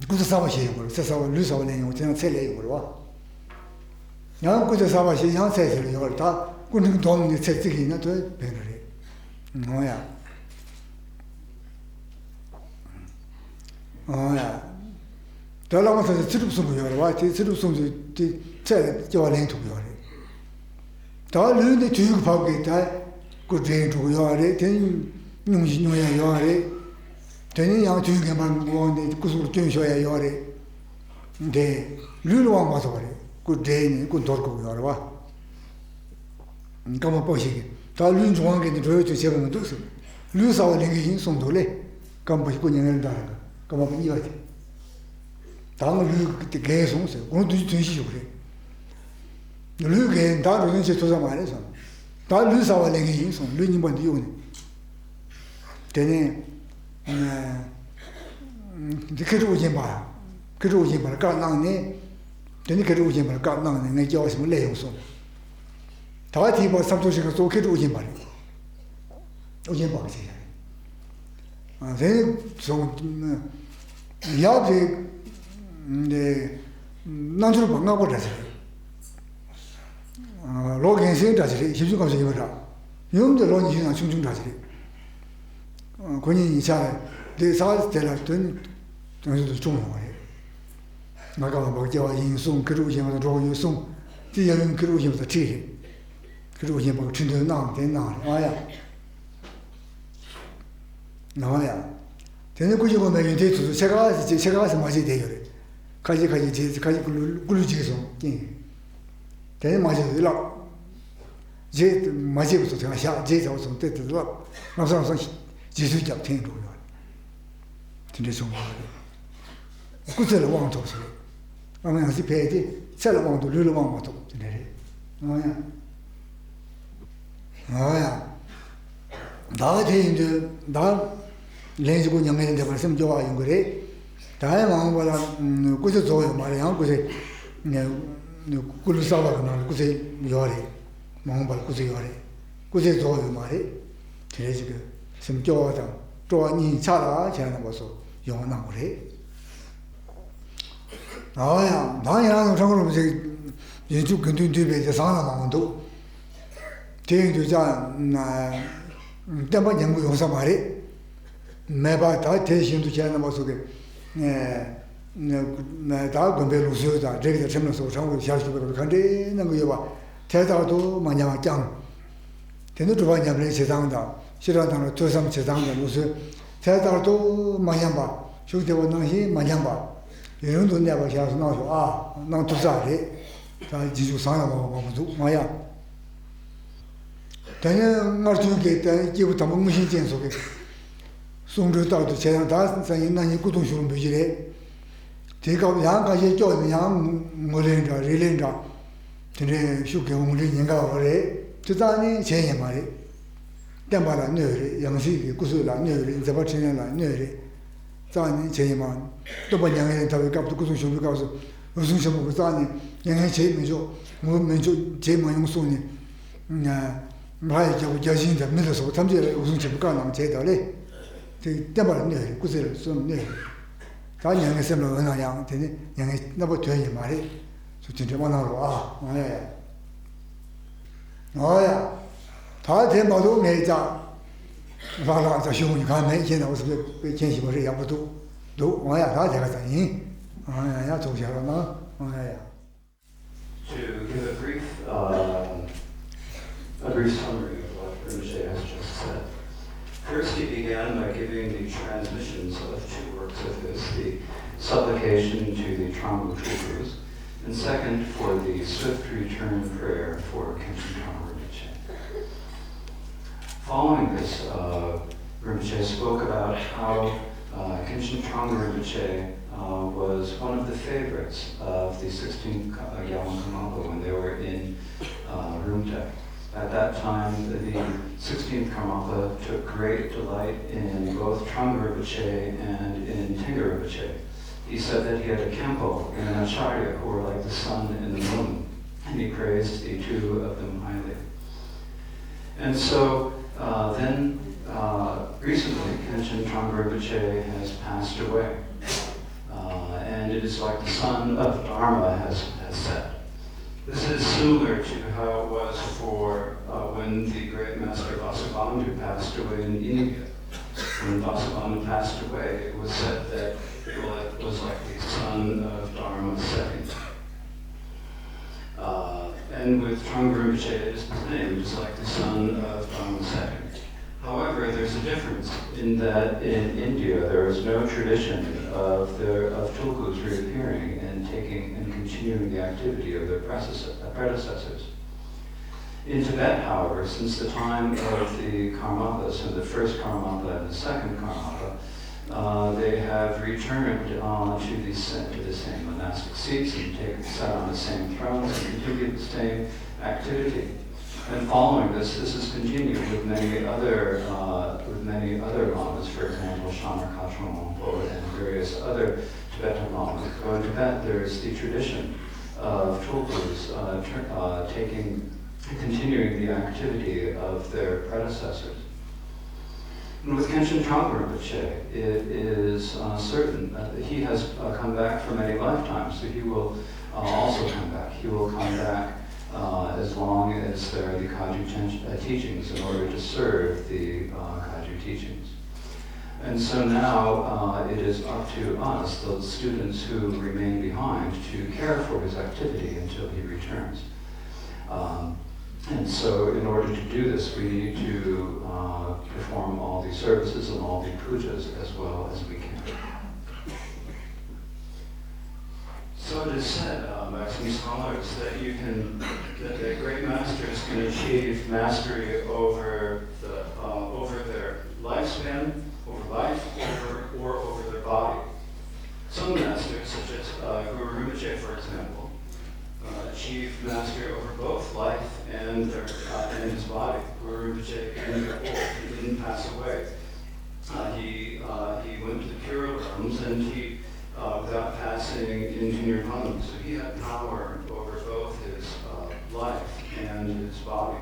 སྐུ་ཚེ་གསར་པ་བཞེས་ཡོང་གི་རེད། ཚེ་གསར་པ་ལུས་གསར་པ་ལེན་ཡོང་དེ་ཡང་ཚེ་ལས་ཡོང་གི་རེད་བ། ཡང་སྐུ་ཚེ་གསར་པ་བཞེས་ཡང་ཚེ་ཚེ་ལ་ཡོང་གི་རེད། ད་སྐུ་ཕྲེང་བསྡོམས་ནས་ཚེ་གཅིག་ཡིན་ན་དོན་ཕན་གི་རེད། འོ་ཡ། འོ་ཡ། ད་བླ་མ་ཐམས་ཅད་ཚེ་སྒྲུབ་གསུང་གི་ཡོད་རེད་བ། དེ་ཚེ་སྒྲུབ་གསུང་དུས་དེ་ཚེ་ལ་སྐྱེ་བ་ལེན་ཐུབ་ཀྱི་ཡོད་རེད། ད་ལུས་འདི་དུས་ཀྱི་བབ་ཀྱིས་ད་སྐུ་བགྲེས་འགྲོ་གི་ཡོད་རེད། དེ་སྙུང་ཞིང་སྙུང་ཡ་ཡོད་རེད། དེ་ནས་ཡང་དུས་ཀྱི་འགན་པར་དབང་ནས་སྐུ་གཟུགས་ལ་སྐྱོན་ཤོར་ཡ་ཡོད་རེད། དེ་ལུས་ལ་དབང་མ་ཐོབ་པ་རེད། སྐུ་བགྲེས་ནས་སྐུ་མདོར་བསྐོར་གི་ཡོད་རེད་བ། ཀརྨ་པོ་ཞིག་གིས་ད་ལུས་འབྱུང་བ་འགལ་ནས་འགྲོ་བའི་དོན་བྱེད་པ་མི་འདུག་ཟེར། ལུས་བསགས་པ་ལེན་གྱི་ཡིན་གསུངས་འདུག་ལེ། ཀརྨ་པོ་ཞིག་སྐུ་མྱ་ངན་ལས་འདས་རེད། ཀརྨ་པོ་གཉིས་པ་དེ། ད་ང་ལུས་དེ་འགལ་སོང་ཟེར། དགུང་ལོ་བདུན་ཅུ་དོན་བཞི་བཞུགས་རེད། ལུས་འགལ་ད་འགྲོ་དོན་བྱེད་ཐུབ་ས་མ་རེད་གསུངས། ད་ལུས་བསགས་པ་ལེན་གྱི་ཡིན་གསུངས། ལུས་རྙིང་པ་འདི་གཡུགས་ནས། དེ་ནས་འདི་མཁས་གྲུབ་ཨོ་རྒྱན་པ། མཁས་གྲུབ་ཨོ་རྒྱན་པར་བཀའ་གནང་ནས། དེ་ནས་མཁས་གྲུབ་ཨོ་རྒྱན་པར་བཀའ་གནང་ནས་ངས་སྐྱེ་བ་ཕྱི་མ་སླེབས་ཡོང་གསུངས། ད་དེའི་བར་མཚམས་གཅོད་བྱེད་མཁན་གཙོ་བོ་མཁས་གྲུབ་ཨོ་རྒྱན་པ་རེད། ཨོ་རྒྱན་པ་གི་བྱས་ཡ་རེད། དེ་ནས་བཟུང་ཡབ་དེ་རྣལ་འབྱོར་པ་སྔགས་པ་འདྲ་ཞིག་རེད། ལོ་རྒན་གསོན་འདྲ་ཞིག་རེད། བཞི་བཅུ་ལྔ་བཅུ་ཡིན་པ་འདྲ། ཡུམ་དེ་ལོ་ཉི་ཤུ་ནང་ཆུང་ཆུང་འདྲ་ཞིག་རེད། ཁོ་གཉིས་གཉིས་ཆ་རེད། དེ་ས་དེ་ལ་དོན་དོན་ཤུགས་དུ་བྱུང་ཡོང་བ་རེད། ང་ཀརྨ་པ་སྐྱེ་བ་ཡིན་གསུངས། མཁས་གྲུབ་ཨོ་རྒྱན་པ་དང་འགྲོགས་ཡོད་གསུངས། དེ་ཡབ་ཡུམ་མཁས་གྲུབ་ཨོ་རྒྱན་པ་དང་འཁྲིད་རེད། མཁས་གྲུབ་ཨོ་རྒྱན་པ་གི་ཁྲི་འདོན་གནང་། དེ་གནང་རེད། ཨ་ཡ། ནང་ཡ། དེ་ནས་སྐུ་མཁྱེན་དགོན་པའི་ཡོན་ཏན་དུས་སུ་ཕྱེད་ཀ་ཙམ་བྱས། ཕྱེད་ཀ་ཙམ་མ་བྱས་བསྡད་ཡོད་རེད། ཁ་ཤས་ཁ་ཤས་བྱས། ཁ་ཤས་སྐུ་ལུས་སྐུ་ལུས་བྱས་སོང་རྐྱེན། དེ་ནས་མ་བྱས་ཡོད་ལགས། བྱས་མ་བྱས་པ་ཚོ་དེ་ལ་བཞག་བྱས་ཚར་བ་ཚོ་དེ་དེ་ལ་ལམ་སང་ལམ་སང་རྗེས་སུ་རྒྱབ་འཐེན་འགྲོ་ཡོད་རེད། དེ་འདྲའི་བྱུང་ཡོད་རེད། སྐུ་ཚེ་ལ་དབང་ཐོབ་ཟེར། ཨ་མ་ཡང་སྲིད་ཕལ་ཏེ་ཚེ་ལ་དབང་ཐོབ། ལུས་ལ་དབང་མ་ཐོབ། དེ་འདྲ་རེད། ཨ་ཡ། ཨ་ཡ། ད་དེ་ཡིན་དུས་ད་ལན་གཅིག་པོ་མྱ་ངན་ལས་འདས་པར་སེམས་སྐྱོ་བ་ཡོང་གི་རེད། ད་ཡང་མ་འོངས་པ་ལ་སྐུ་ཚེ་རྫོགས་ཡོད་མ་རེད། ཡང་སྐུ་ཚེ་སྐུ་ལུས་གསར་པ་གི་ནང་ལ་སྐུ་ཚེ་ཡོད་རེད། མ་འོངས་པ་ལ་སྐུ་ཚེ་ཡོད་རེད། སྐུ་ཚེ་རྫོགས་ཡོད་མ་རེད། དེ་རེད་ཅིག་གི་སེམས་སྐྱོ་བ་དང་སྤྲོ་བ་གཉིས་ཆ་ལ་ཁྱེད་རྣམ་པ་ཚོ་ཡོང་གནང་དགོས་རེད། ཨ་ཡ། ད་ཡང་ཁྲ་འགུ་རིན་པོ་ཆེ་ཡིན་ཚུལ་དགེ་འདུན་འདུས་པའི་དེ་བཟང་ལ་མང་འདུག་དེ་ཡིན་དུས་ཀྱང་བསྟན་པ་ཉམས་རྒུད་ཡོང་ས་མ་རེད། མེད་པ་ད་དེ་བཞིན་དུ་ཁྱེད་རྣམ་པ་ཚོ་གི་ད་དགོན་པའི་ལུགས་སྲོལ་དང་སྒྲིག་དང་ཁྲིམས་ལ་སོགས་ཁྲ་འགུ་ཞལ་བཞུགས་པའི་སྐབས་ག་འདྲའི་གནང་གི་ཡོད་པ་དེ་ལྟར་དུ་མ་ཉམས་ཀྱང་། དེ་ནི་སྒྲུབ་པ་ཉམས་ལེན་བྱེད་སྟངས་དང་ཤེས་རབ་དང་ཐོས་བསམ་བྱེད་སྟངས་དང་ལུགས་སྲོལ་དེ་ལྟར་དུ་མ་ཉམས་པ། ཤུགས་བདེ་བ་ནང་བཞིན་མ་ཉམས་པ། ཡུན་རིང་དུ་གནས་པ་ཞག་སུ་གནང་ཤོག་ཨ། གནང་ཐུབ་ས་རེད། ད་རྗེས་འཇུག་བཟང་ཡང་མང་བ་མང་པོ་འདུག་ང་ཡ། དེ་ནས་སྔར་བྱོན་གྱི་དེ་སྐྱེས་བུ་དམ་པ་དངོས་གཞི་ཅན་སོགས་ཀྱི་གསུང་གྲོས་ལྟར་དུ་བྱས་ཡང་ད་སང་ཉིན་གནངས་ཉིན་སྐུ་གདུང་ཞུགས་འབུལ་གྱི་རེད། དེའི་སྐབས་ཡང་ཁ་ཤས་སྐྱོ་ཡང་ངོ་ལེན་འདྲ་རིགས་ལེན་འདྲ། དེ་འདྲའི་ཤུགས་ཀྱིས་འོང་རིགས་ཉེན་ཁ་བ་རེད། དེ་རྩ་ནས་བྱས་ཡིན་མ་རེད། བསྟན་པ་ལ་གནོད་རེད། ཡང་སྲིད་ཀྱི་སྐུ་གཟུགས་ལ་གནོད་རེད། མཛད་པ་འཕྲིན་ལས་ལ་གནོད་རེད། རྩ་ནས་བྱས་ཡིན་མ། སྟོན་པ་མྱ་ངན་ལས་འདའ་བའི་སྐབས་སུ་སྐུ་གདུང་ཞུགས་པའི་སྐབས་སུ་འོད་སྲུང་ཆེན་པོ་གིས་རྩ་ནས་མྱ་ངན་བྱེད་མི་ཆོག་ངུ་མི་ཆོག་བྱེད་མ་ཡོང་གསུངས་ནས། ང་ཡི་རྒྱལ་པོ་བརྒྱ་བྱིན་དང་མི་ལ་སོགས་པ་ཐམས་ཅད་ལ་འོད་སྲུང་ཆེན་པོས་བཀའ་གནང་བྱས་ད་ལེ། དེ་བསྟན་པ་ལ་གནོད་རེད། སྐུ་ཚེ་ལ་སོགས་གནོད་རེད། ད་མྱ་ངན་སེམས་ལ་འོང་ན་ཡང་དེ་ནི་མྱ་ངན་རྣམ་པ་དོན་ཡིན་མ་རེད། ཚུལ་དེ་འདྲ་མ་གནང་རོགས་ཨ། ཨང་ཡ་ཡ། ཨང་ཡ། ད་དེ་མ་གཏོགས་ངས་ཅག་ལྷག་ལྷག་ཅག་ཞུ་ཡོང་གི་གང་མེད། ཁྱེད་རྣམ་པ་ཚོ་དཔེ་མཁྱེན་ཞིབ་པ་རེད། ཡག་པོ་འདུག་འདུག་ཨང་ཡ། ད་དེ་ག་ཙམ་ཡིན། ཨང་ཡ་ཡ། ཐུགས་རྗེ་ཆེ་གནང་། ཨང་ཡ་ཡ། To give a brief, uh, a brief summary of what Rinpoche has just said. First, he began by giving the transmissions of two works of his, the supplication to the Trungpa Trungpas, and second, for the swift return prayer for Khenchen Trungpa Rinpoche. Following this, uh, Rinpoche spoke about how, uh, Khenchen Trungpa Rinpoche, uh, was one of the favorites of the sixteenth Ka-, uh, Gyalwang Karmapa when they were in, uh, Rumtek. At that time, the sixteenth Karmapa took great delight in both Trungpa Rinpoche and in Tenpa Rinpoche. He said that he had a Khenpo and an Acharya who were like the sun and the moon, and he praised the two of them highly. And so, uh, then, uh, recently, Khenchen Trungpa Rinpoche has passed away. Uh, and it is like the sun of Dharma has, has set. This is similar to how it was for, uh, when the great master Vasubandhu passed away in India. When Vasubandhu passed away, it was said that, well, it was like the sun of Dharma setting. Uh, And with Trungpa Rinpoche, it is the same. It is like the son of Trungpa the second. However, there's a difference in that in India there is no tradition of their of tulkus reappearing and taking and continuing the activity of their predecessors. In Tibet, however, since the time of the Karmapas, and the first Karmapa and the second Karmapa, uh, they have returned uh, to, the, to the same monastic seats and take, sat on the same thrones and continued the same activity. And following this, this has continued with many other uh, with many other lamas, for example, Shamar Kachon Wangpo and various other Tibetan lamas. So in Tibet, there is the tradition of tulkus uh, uh, taking, continuing the activity of their predecessors. And with Kenshin Trungpa Rinpoche, it is uh, certain that he has uh, come back for many lifetimes, so he will uh, also come back. He will come back uh, as long as there are the Kagyu ten- uh, teachings in order to serve the uh, Kagyu teachings. And so now uh, it is up to us, the students who remain behind, to care for his activity until he returns. Um, and so, in order to do this, we need to uh, perform all the services and all the pujas as well as we can. So it is said uh, by some scholars that you can, that the great masters can achieve mastery over the uh, over their lifespan, over life, over, or over their body. Some masters, such as uh, Guru Rinpoche, for example, uh, achieved mastery over both life and their uh, and his body. Guru Rinpoche ended up old; he didn't pass away. Uh, he uh, he went to the pure realms, and he, uh, without passing into nirvana, so he had power over both his uh, life and his body.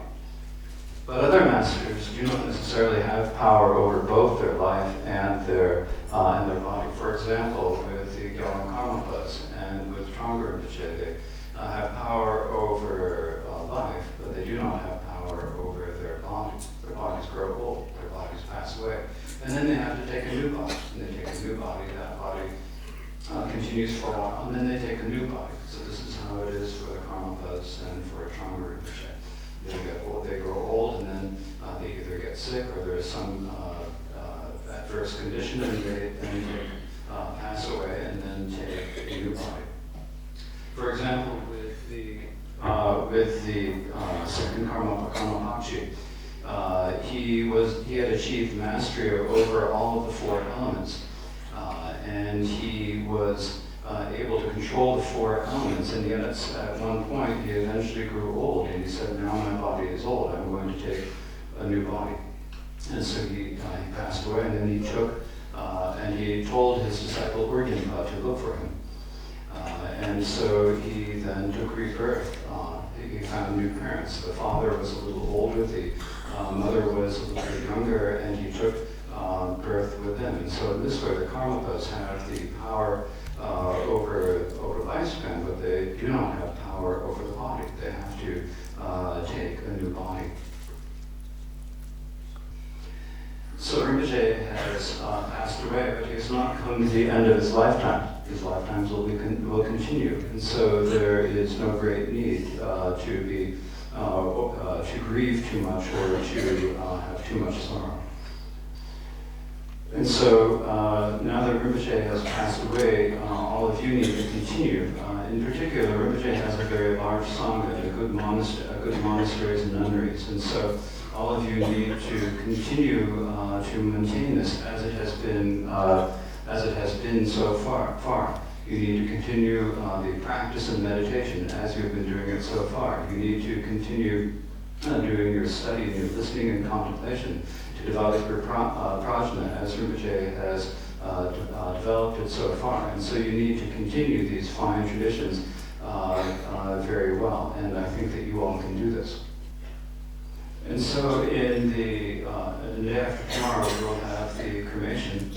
But other masters do not necessarily have power over both their life and their uh, and their body. For example, with the Gyalwang Karmapas and with Trungpa Rinpoche, they uh, have power over uh, life, but they do not have power over their bodies. Their bodies grow old, their bodies pass away, and then they have to take a new body. And they take a new body, that body uh, continues for a while, and then they take a new body. So this is how it is for the Karmapas and for Trungpa Rinpoche. They get old, they grow old, and then uh, they either get sick or there's some uh, uh, adverse condition, and they then take, uh, pass away and then take a new body. For example, with the uh, with the uh, second Karmapa, Karma Pakchi, uh, he was he had achieved mastery over all of the four elements, uh, and he was uh, able to control the four elements. And yet, at, at one point, he eventually grew old, and he said, "Now my body is old. I'm going to take a new body." And so he, uh, he passed away, and then he took uh, and he told his disciple Urgenpa to look for him. Uh, and so he then took rebirth. Uh, he found new parents. The father was a little older, the uh, mother was a little bit younger, and he took uh, birth with them. And so in this way, the Karmapas have the power uh, over over lifespan, but they do not have power over the body. They have to uh, take a new body. So Rinpoche has uh, passed away, but he has not come to the end of his lifetime. His lifetimes will, be con- will continue, and so there is no great need uh, to be uh, uh, to grieve too much or to uh, have too much sorrow. And so uh, now that Rinpoche has passed away, uh, all of you need to continue. Uh, in particular, Rinpoche has a very large sangha and a good, monaster- a good monasteries and nunneries. And so all of you need to continue uh, to maintain this as it has been uh, as it has been so far. Far. You need to continue uh, the practice and meditation as you've been doing it so far. You need to continue uh, doing your study and your listening and contemplation to develop your pra- uh, prajna as Rinpoche has uh, de- uh, developed it so far. And so you need to continue these fine traditions uh, uh, very well. And I think that you all can do this. And so in the, uh, the day after tomorrow, we'll have the cremation.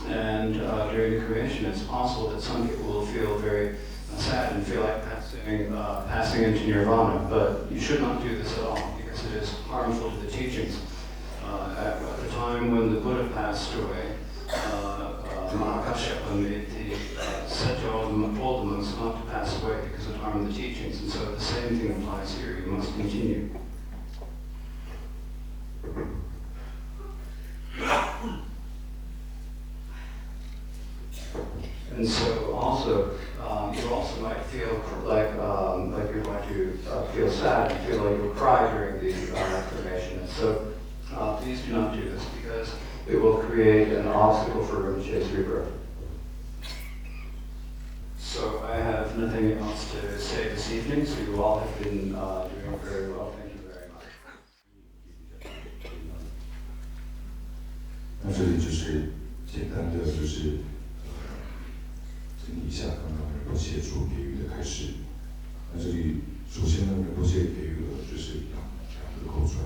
And uh, during the cremation, it's possible that some people will feel very uh, sad and feel like passing, uh, passing into nirvana. But you should not do this at all because it is harmful to the teachings. Uh, at, at the time when the Buddha passed away, uh, uh, Mahakashyapa made the uh, said to all the, told the monks not to pass Because of harm the teachings, and so the same thing applies here. You must continue. And so also, um, you also might feel like, um, like you're going to uh, feel sad and feel like you'll cry during the uh, affirmation. And so uh, please do not do this because it will create an obstacle for Rinpoche's rebirth. So I have nothing else to say this evening, so you all have been uh, doing very well. Thank you very much. 那这里就是简单的，就是呃整理一下刚刚仁波切所给予的开示。那这里首先呢，仁波切给予了就是两两个口传。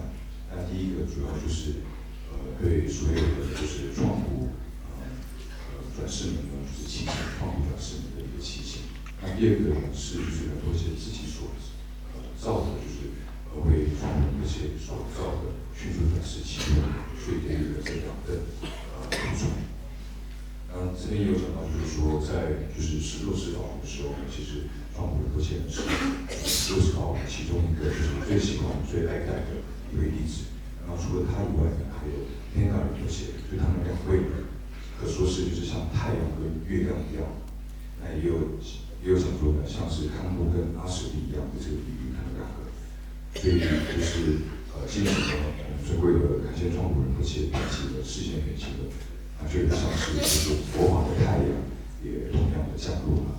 那第一个主要就是呃对所有的就是创普呃呃转世门呢，就是提醒创普转世门的一个提醒。那第二个呢是就是仁波切自己所呃造的，就是呃为创普仁波切所造的迅速转世祈愿，所以给予了这两个呃口传。那这边也有讲到，就是说在就是十六世法王的时候呢，其实创普仁波切呢是十六世法王其中一个就是最喜欢最爱戴的一位弟子。然后除了他以外呢，还有天台仁波切，就他们两位呢，可说是就是像太阳跟月亮一样。那也有也有讲说呢，像是康波跟阿舍利一样的这个比喻，他们两个。所以就是呃，今天呢，我们尊贵的感谢创普仁波切提起的视线远近的，啊，就像是就是佛法的太阳，也同样的降落了。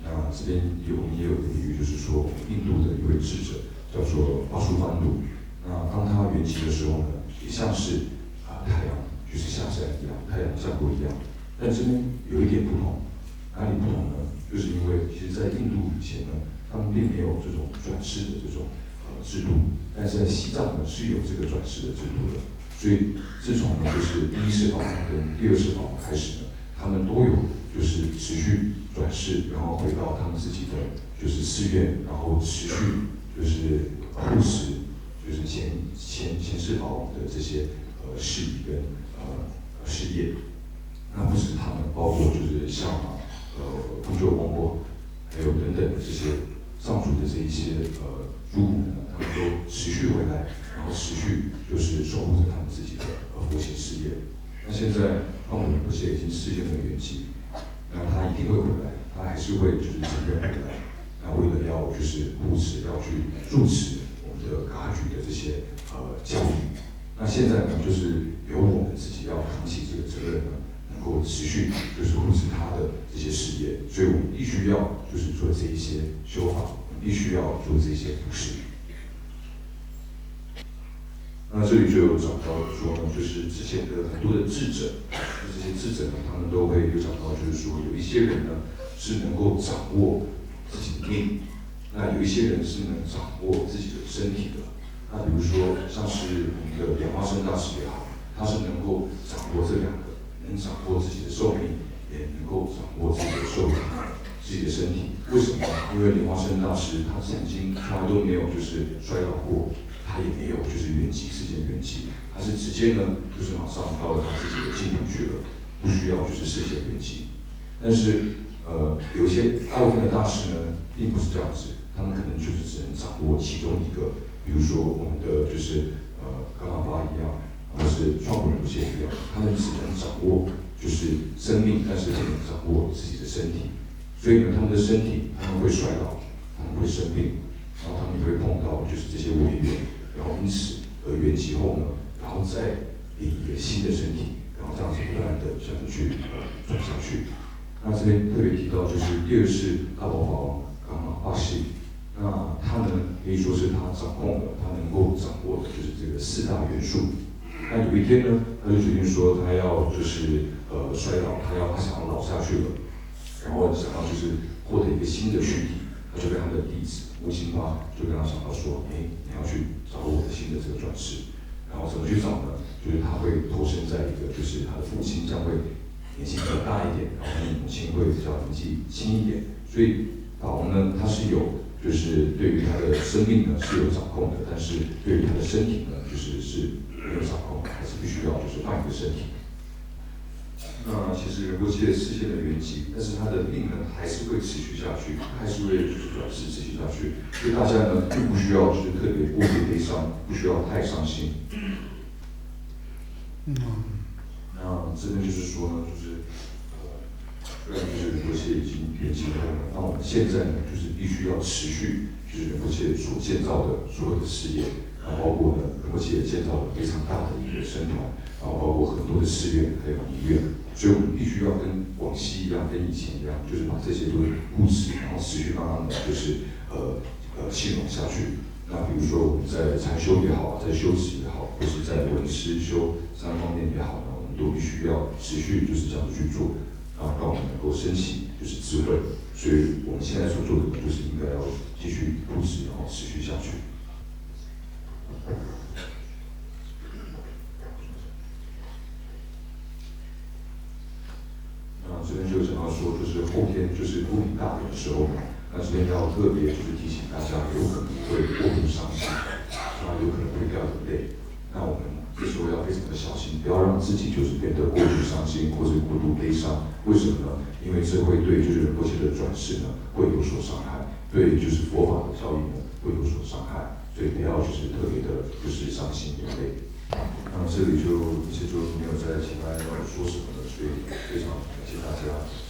那这边有我们也有一个比喻，就是说印度的一位智者叫做巴苏班杜，那当他圆寂的时候呢，也像是啊太阳就是下山一样，太阳降落一样。但这边有一点不同，哪里不同呢？就是因为其实，在印度以前呢，他们并没有这种转世的这种呃制度，但是在西藏呢是有这个转世的制度的。所以自从呢就是第一世法王跟第二世法王开始呢，他们都有就是持续转世，然后回到他们自己的就是寺院，然后持续就是护持就是前前前世法王的这些呃事宜跟呃事业。那不止他们，包括就是像呃普救王国，还有等等的这些藏族的这一些呃诸部门呢，他们都持续回来，然后持续就是守护着他们自己的呃佛学事业。那现在让我们不是已经实现了圆寂，那他一定会回来，他还是会就是自愿回来。那为了要就是护持，要去住持我们的噶举的这些呃教育。那现在呢，就是由我们自己要扛起这个责任呢，能够持续就是护持他的这些事业，所以我们必须要就是做这一些修法，我们必须要做这一些布施。那这里就有讲到说呢，就是之前的很多的智者，这些智者呢，他们都会有讲到，就是说有一些人呢是能够掌握自己的命，那有一些人是能掌握自己的身体的。那比如说像是我们的莲花生大师也好，他是能够掌握这两个，能掌握自己的寿命，也能够掌握自己的寿命，自己的身体。为什么？因为莲花生大师他曾经从来都没有就是摔倒过，他也没有就是圆寂，世间圆寂，他是直接呢就是马上到了他自己的净土去了，不需要就是世间圆寂。但是呃，有些大部分的大师呢，并不是这样子，他们可能就是只能掌握其中一个，比如说我们的就是呃噶玛巴一样，或是创普仁波切一样，他们只能掌握就是生命，但是不能掌握自己的身体。所以呢，他们的身体他们会摔倒，他们会生病，然后他们也会碰到就是这些违缘，然后因此而圆寂后呢，然后再领一个新的身体，然后这样子不断的这样子去呃转下去。那这边特别提到就是第二世大宝法王噶玛巴西，那他呢可以说是他掌控了，他能够掌握的就是这个四大元素。那有一天呢，他就决定说他要就是呃摔倒，他要他想要老下去了，然后想要就是获得一个新的躯体，他就跟他的弟子乌辛巴就跟他讲到说，哎，你要去找我的新的这个转世。然后怎么去找呢？就是他会投身在一个就是他的父亲将会年纪比较大一点，然后他的母亲会比较年纪轻一点，所以法王呢他是有就是对于他的生命呢是有掌控的，但是对于他的身体呢就是是没有掌控，还是必须要就是换一个身体。那其实仁波切视线的远景，但是他的病呢还是会持续下去，他还是会就是转世持续下去。所以大家呢并不需要就是特别过度悲伤，不需要太伤心。嗯，那这边就是说呢，就是呃，虽然就是仁波切已经圆寂了，那我们现在呢就是必须要持续就是仁波切所建造的所有的事业，那包括呢仁波切也建造了非常大的一个僧团，然后包括很多的寺院还有寺院，所以我们必须要跟往昔一样，跟以前一样，就是把这些都护持，然后持续让他们就是呃呃信奉下去。那比如说我们在禅修也好，在修持也好，或是在闻思修三方面也好呢，我们都必须要持续就是这样子去做，然后让我们能够升起就是智慧。所以我们现在所做的，就是应该要继续护持，然后持续下去。那这边就讲到说，就是后天就是物理大典的时候嘛，那这边要特别就是提醒大家，有可能会过度伤心，那有可能会掉眼泪。那我们这时候要非常的小心，不要让自己就是变得过度伤心或者过度悲伤。为什么呢？因为这会对就是仁波切的转世呢会有所伤害，对就是佛法的教义呢会有所伤害，所以不要就是特别的就是伤心流泪。那这里就一切就没有再其他要说什么了，所以非常感谢大家。